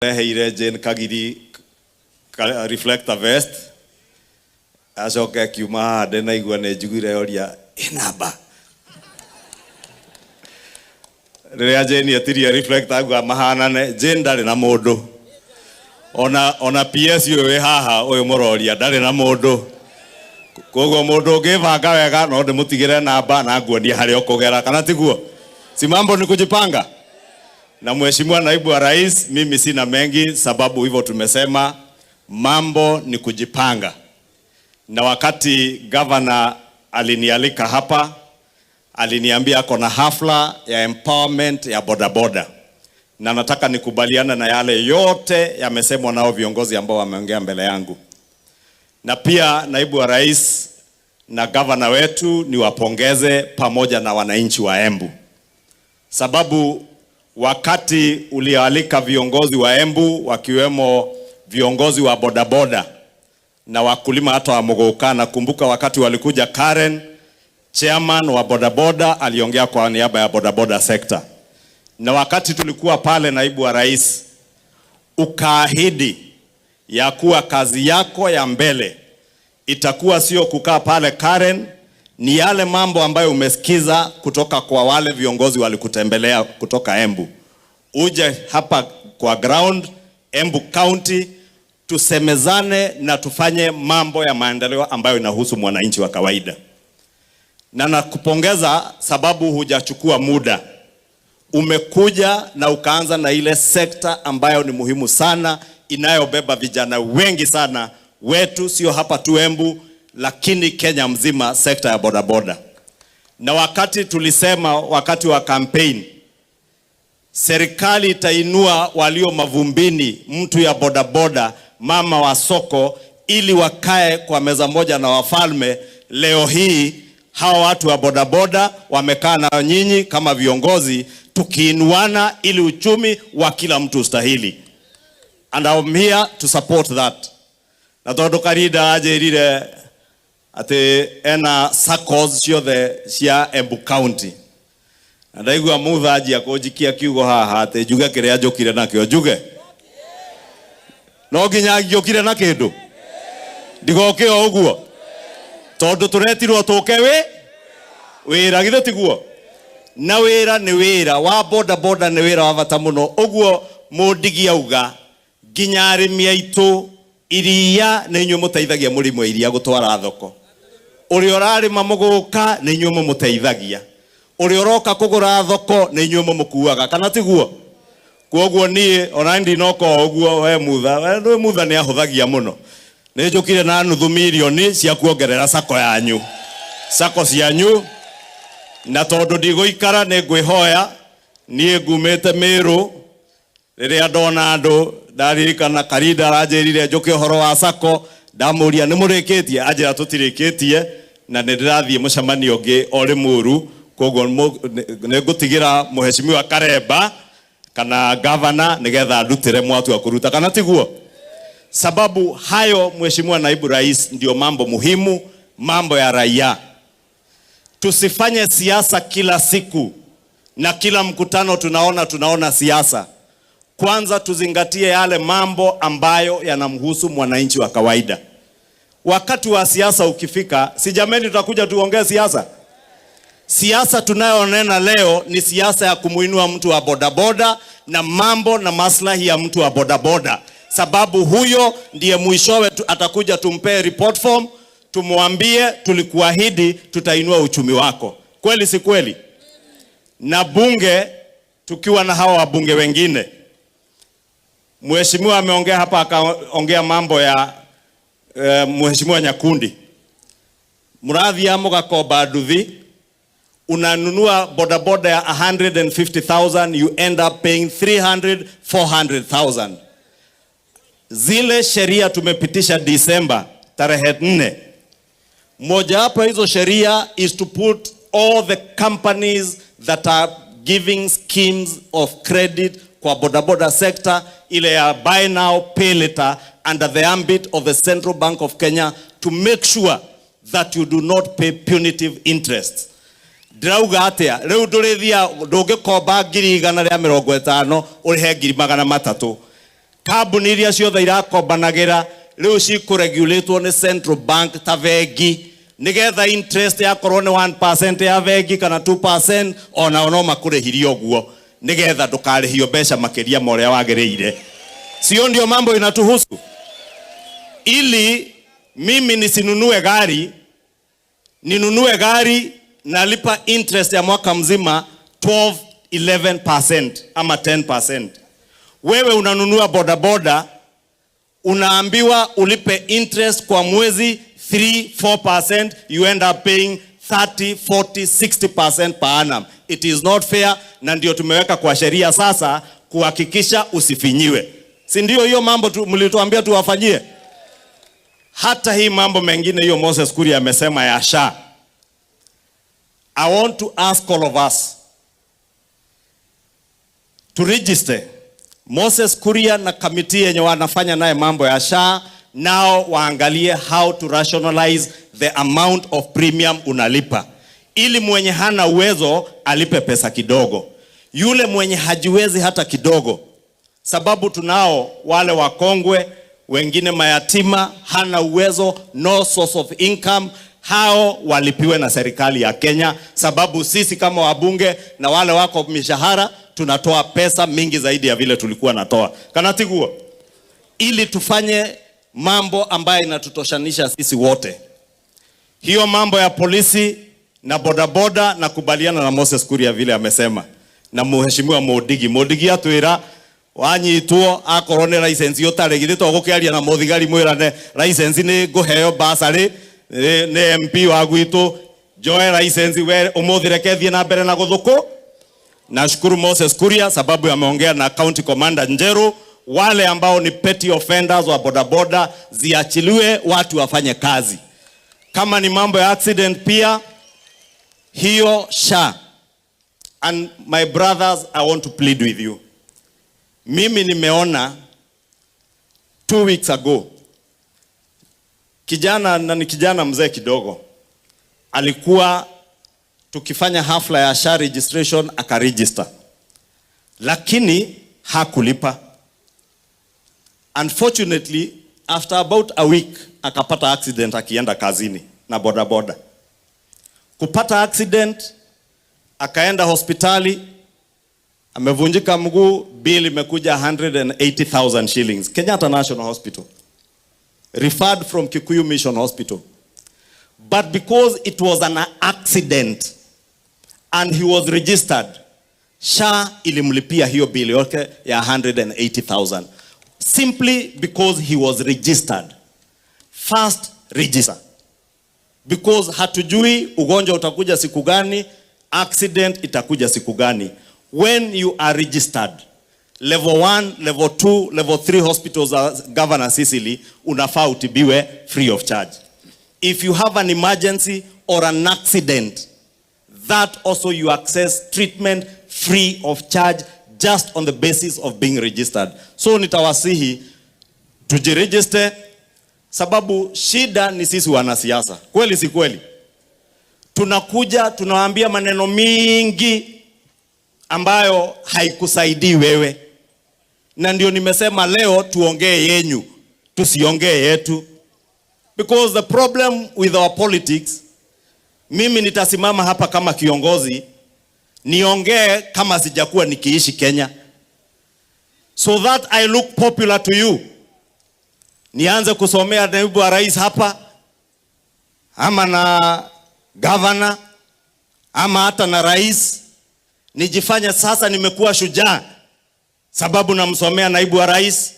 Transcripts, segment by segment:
Reheire Jane Kagiri reflector vest, acoke akiuma haha ndĩnaigua nĩ njiguire yoria ĩ namba rĩrĩa Jane etirie reflector auga mahanane. Jane ndarĩ na mũndũ, ona PS ũyũ wĩ haha ũyũ mũroria ndarĩ na mũndũ, koguo mũndũ ũngĩbanga wega no ndĩmũtigĩre namba na nguonie harĩa ũkũgera, kana tiguo? Si mambo ni kujipanga. Na Mheshimiwa Naibu wa Rais, mimi sina mengi, sababu hivyo tumesema mambo ni kujipanga. Na wakati governor alinialika hapa, aliniambia ako na hafla ya empowerment ya bodaboda, na nataka nikubaliana na yale yote yamesemwa nao viongozi ambao wameongea mbele yangu. Na pia Naibu wa Rais na governor wetu niwapongeze pamoja na wananchi wa Embu, sababu wakati ulialika viongozi wa Embu wakiwemo viongozi wa bodaboda na wakulima hata wa Muguka, nakumbuka wakati walikuja Karen, chairman wa bodaboda aliongea kwa niaba ya bodaboda sector, na wakati tulikuwa pale, Naibu wa Rais, ukaahidi ya kuwa kazi yako ya mbele itakuwa sio kukaa pale Karen, ni yale mambo ambayo umesikiza kutoka kwa wale viongozi walikutembelea kutoka Embu, uje hapa kwa ground Embu County tusemezane na tufanye mambo ya maendeleo ambayo inahusu mwananchi wa kawaida. Na nakupongeza sababu hujachukua muda, umekuja na ukaanza na ile sekta ambayo ni muhimu sana inayobeba vijana wengi sana wetu, sio hapa tu Embu, lakini Kenya mzima, sekta ya bodaboda. Na wakati tulisema wakati wa campaign, serikali itainua walio mavumbini, mtu ya bodaboda, mama wa soko, ili wakae kwa meza moja na wafalme. Leo hii hawa watu wa bodaboda wamekaa na nyinyi kama viongozi, tukiinuana ili uchumi wa kila mtu ustahili. And I'm here to support that. Na tondu Karinda anjĩrire atĩ ena SACCOs ciothe cia Embu County, na ndaigua Mutha anjia kũnjikia kiugo haha atĩ njuge kĩrĩa njũkire nakĩo, njuge no nginya ngĩũkire na kĩndũ, ndigoke o ũguo, tondũ tũretirwo tũke wĩ wĩra, githĩ tiguo? Na wĩra nĩ wĩra wa boda boda, nĩ wĩra wa bata mũno. Ũguo mũndigi auga nginya arĩmi aitũ iria nĩ inyuĩ mũteithagia mũrĩmi wa iria gũtwara thoko, ũrĩa ũrarĩma mũgũka nĩ inyuĩ mũmũteithagia, ũrĩa ũroka kũgũra thoko nĩ inyuĩ mũmũkuaga, kana tiguo? Koguo niĩ ona ndinoka o ũguo, we Mutha, we ndũĩ Mutha nĩ ahũthagia mũno, nĩ njũkire na nuthu mirioni cia kuongerera SACCO yanyu, SACCO cianyu. Na tondũ ndigũikara, nĩ ngwĩhoya, niĩ ngumĩte Mĩrũ, rĩrĩa ndona andũ ndaririkana Karinda aranjĩrire njũke ũhoro wa SACCO, ndamũria nĩ mũrĩkĩtie, anjĩra tũtirĩkĩtie na nĩ ndĩrathiĩ mũcemanio ũngĩ o Limuru, koguo nĩ ngũtigĩra Mheshimiwa Karemba kana gavana nĩgetha ndutĩre mwatua kũruta, kana tiguo? Sababu hayo, Mheshimiwa Naibu Rais, ndio mambo muhimu, mambo ya raia. Tusifanye siasa kila siku na kila mkutano tunaona siasa. Kwanza tuzingatie yale mambo ambayo yanamhusu mwananchi wa kawaida. Wakati wa siasa ukifika, si jameni, tutakuja tuongee siasa. Siasa tunayonena leo ni siasa ya kumuinua mtu wa bodaboda na mambo na maslahi ya mtu wa bodaboda, sababu huyo ndiye mwishowe atakuja tumpee report form, tumwambie tulikuahidi tutainua uchumi wako. Kweli si kweli? Na bunge tukiwa na hawa wabunge wengine, Mheshimiwa ameongea hapa, akaongea mambo ya Mheshimiwa Nyakundi, mũrathiĩ mũgakomba nduthi, unanunua bodaboda ya 150,000, you end up paying 300 400,000. Zile sheria tumepitisha Disemba tarehe 4, mojawapo hizo sheria is to put all the companies that are giving schemes of credit kwa bodaboda sector, ile ya buy now pay later, under the ambit of the Central Bank of Kenya to make sure that you do not pay punitive interest. Ndĩrauga atĩa? Rĩu ndũrĩthia ndũngĩkomba 150,000 ũrĩhe 300,000. Kambuni iria ciothe irakombanagira riu cikũregulatwo nĩ central bank ta bengi, nigetha interest yakorwo nĩ 1% ya bengi kana 2%, onao no makũrĩhirie ũguo, nigetha ndũkarĩhio mbeca makĩria ma ũrĩa wagĩrĩire. Sio ndio mambo inatuhusu? Ili mimi nisinunue gari, ninunue gari nalipa interest ya mwaka mzima 12 11% ama 10%. Wewe unanunua bodaboda, unaambiwa ulipe interest kwa mwezi 3 4%, you end up paying 30 40 60% per annum. It is not fair, na ndio tumeweka kwa sheria sasa kuhakikisha usifinyiwe. Si ndio hiyo mambo mlituambia tuwafanyie? Hata hii mambo mengine hiyo Moses Kuria amesema ya SHA. I want to ask all of us to register. Moses Kuria na committee yenye wanafanya naye mambo ya SHA nao waangalie how to rationalize the amount of premium unalipa, ili mwenye hana uwezo alipe pesa kidogo, yule mwenye hajiwezi hata kidogo, sababu tunao wale wakongwe wengine mayatima, hana uwezo, no source of income, hao walipiwe na serikali ya Kenya, sababu sisi kama wabunge na wale wako mishahara tunatoa pesa mingi zaidi ya vile tulikuwa natoa. Kana tiguo, ili tufanye mambo ambayo inatutoshanisha sisi wote. Hiyo mambo ya polisi na bodaboda, nakubaliana na Moses Kuria vile amesema, na mheshimiwa Mudigi. Mudigi atwira wanyitwo akorwo nĩ license ũtarĩ, githĩ to gũkĩaria na mũthigari mwĩrane license nĩ ngũheo basarĩ nĩ MP wa gwitũ, njoe license we ũmũthĩ reke thiĩ na mbere na gũthũkũ. Nashukuru Moses Kuria sababu ameongea na County Commander Njeru, wale ambao ni petty offenders wa bodaboda ziachiliwe, watu wafanye kazi. Kama ni mambo ya accident pia hiyo SHA. And my brothers, I want to plead with you. Mimi nimeona 2 weeks ago kijana, na ni kijana mzee kidogo, alikuwa tukifanya hafla ya SHA registration akaregister, lakini hakulipa. Unfortunately, after about a week akapata accident akienda kazini na bodaboda. Kupata accident, akaenda hospitali, amevunjika mguu, bill imekuja 180,000 shillings. Kenyatta National Hospital. Referred from Kikuyu Mission Hospital. But because it was an accident and he was registered, SHA ilimlipia hiyo bill yote ya 180,000 simply because he was registered. First register. Because hatujui ugonjwa utakuja siku gani, accident itakuja siku gani. When you are registered, level 1, level 2, level 3 hospitals are Governor Sicily, unafaa utibiwe free of charge. If you have an emergency or an accident, that also you access treatment free of charge just on the basis of being registered. So nitawasihi tujiregister, sababu shida ni sisi wanasiasa. Kweli si kweli? Tunakuja tunawaambia maneno mingi ambayo haikusaidii wewe, na ndio nimesema leo tuongee yenyu, tusiongee yetu, because the problem with our politics, mimi nitasimama hapa kama kiongozi niongee kama sijakuwa nikiishi Kenya, so that I look popular to you. Nianze kusomea naibu wa rais hapa ama na governor ama hata na rais, nijifanye sasa nimekuwa shujaa, sababu namsomea naibu wa rais,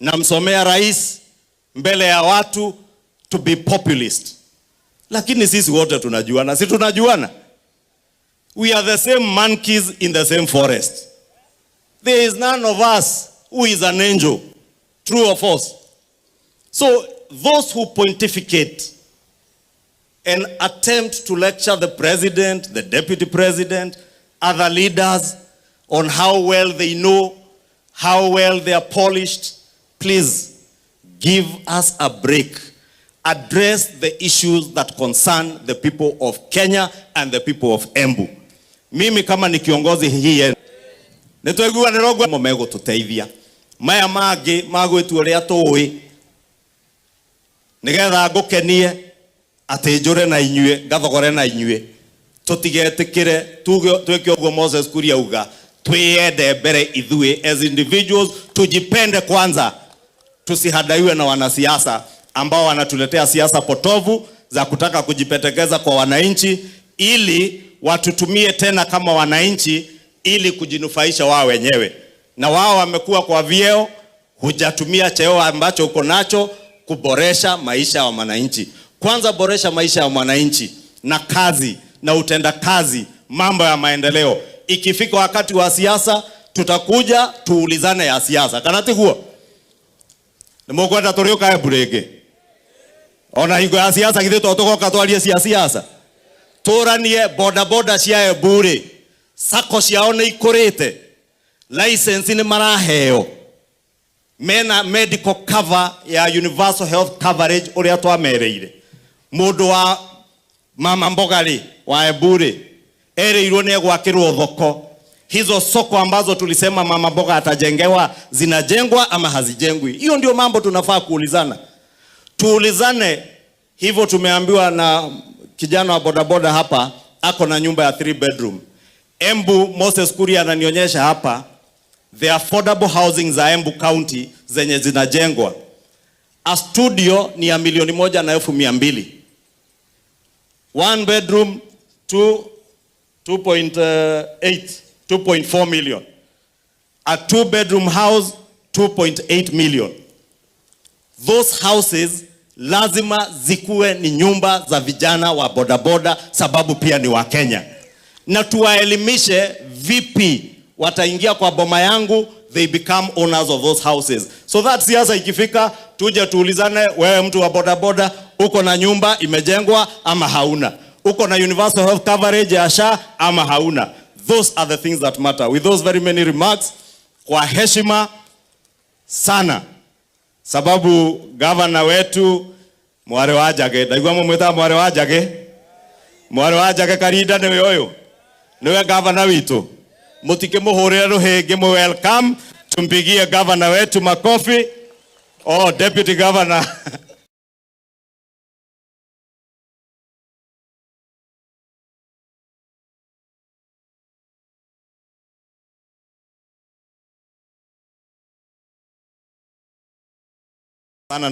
namsomea rais mbele ya watu, to be populist. Lakini sisi wote tunajuana, si tunajuana? We are the same monkeys in the same forest. There is none of us who is an angel. True or false? So those who pontificate and attempt to lecture the president, the deputy president, other leaders on how well they know, how well they are polished, please give us a break. Address the issues that concern the people of Kenya and the people of Embu. Mimi kama ni kiongozi hii nitwaiguanĩra ũguo megũtũteithia. Maya mangĩ magwĩtua ũrĩa tũĩ nĩgetha ngũkenie atĩ njũre na inyuĩ, ngathogore na inyuĩ, tũtigetĩkĩre tuge twĩke ũguo Moses Kuria auga, twĩyende mbere ithuĩ as individuals, tujipende kwanza, tusihadaiwe na wanasiasa ambao wanatuletea siasa potovu za kutaka kujipendekeza kwa wananchi ili watutumie tena kama wananchi ili kujinufaisha wao wenyewe. Na wao wamekuwa kwa vyeo, hujatumia cheo ambacho uko nacho kuboresha maisha ya wananchi. Kwanza boresha maisha ya mwananchi na kazi na utenda kazi, mambo ya maendeleo. Ikifika wakati wa siasa, tutakuja tuulizane ya siasa. Kana tiguo? Nĩ mũkwenda tũrĩũka Embu rĩngĩ? Ona hingo ya siasa githĩ to tũgoka twarie cia siasa? Tũranie boda boda cia Embu rĩ, sacco ciao nĩ ikũrĩte, license nĩ maraheo, mena medical cover ya universal health coverage ũrĩa twamereire. Mũndũ wa mama mboga rĩ wa Embu rĩ, erĩirwo nĩ egwakĩrwo thoko. Hizo soko ambazo tulisema mama mboga atajengewa zinajengwa ama hazijengwi? Hiyo ndio mambo tunafaa kuulizana. Tuulizane hivyo. Tumeambiwa na kijana wa bodaboda hapa ako na nyumba ya 3 bedroom. Embu, Moses Kuria ananionyesha hapa the affordable housing za Embu County zenye zinajengwa. A studio ni ya 1,200,000. One bedroom 2.8, 2.4 million. A 2 bedroom house 2.8 million. Those houses lazima zikuwe ni nyumba za vijana wa bodaboda, sababu pia ni wa Kenya. Na tuwaelimishe vipi wataingia kwa boma yangu, they become owners of those houses. So that siasa ikifika, tuje tuulizane, wewe mtu wa bodaboda uko na nyumba imejengwa ama hauna? Uko na universal health coverage ya SHA ama hauna? Those are the things that matter. With those very many remarks, kwa heshima sana, sababu governor wetu Mware wa Njage, ndaigua mumwitaga Mware wa Njage, Mware wa Njage Karinda niwe uyu, niwe governor witu. Mutikimuhurire ruhingi, mu welcome, tumpigie governor wetu makofi. Oh, deputy governor. Sana.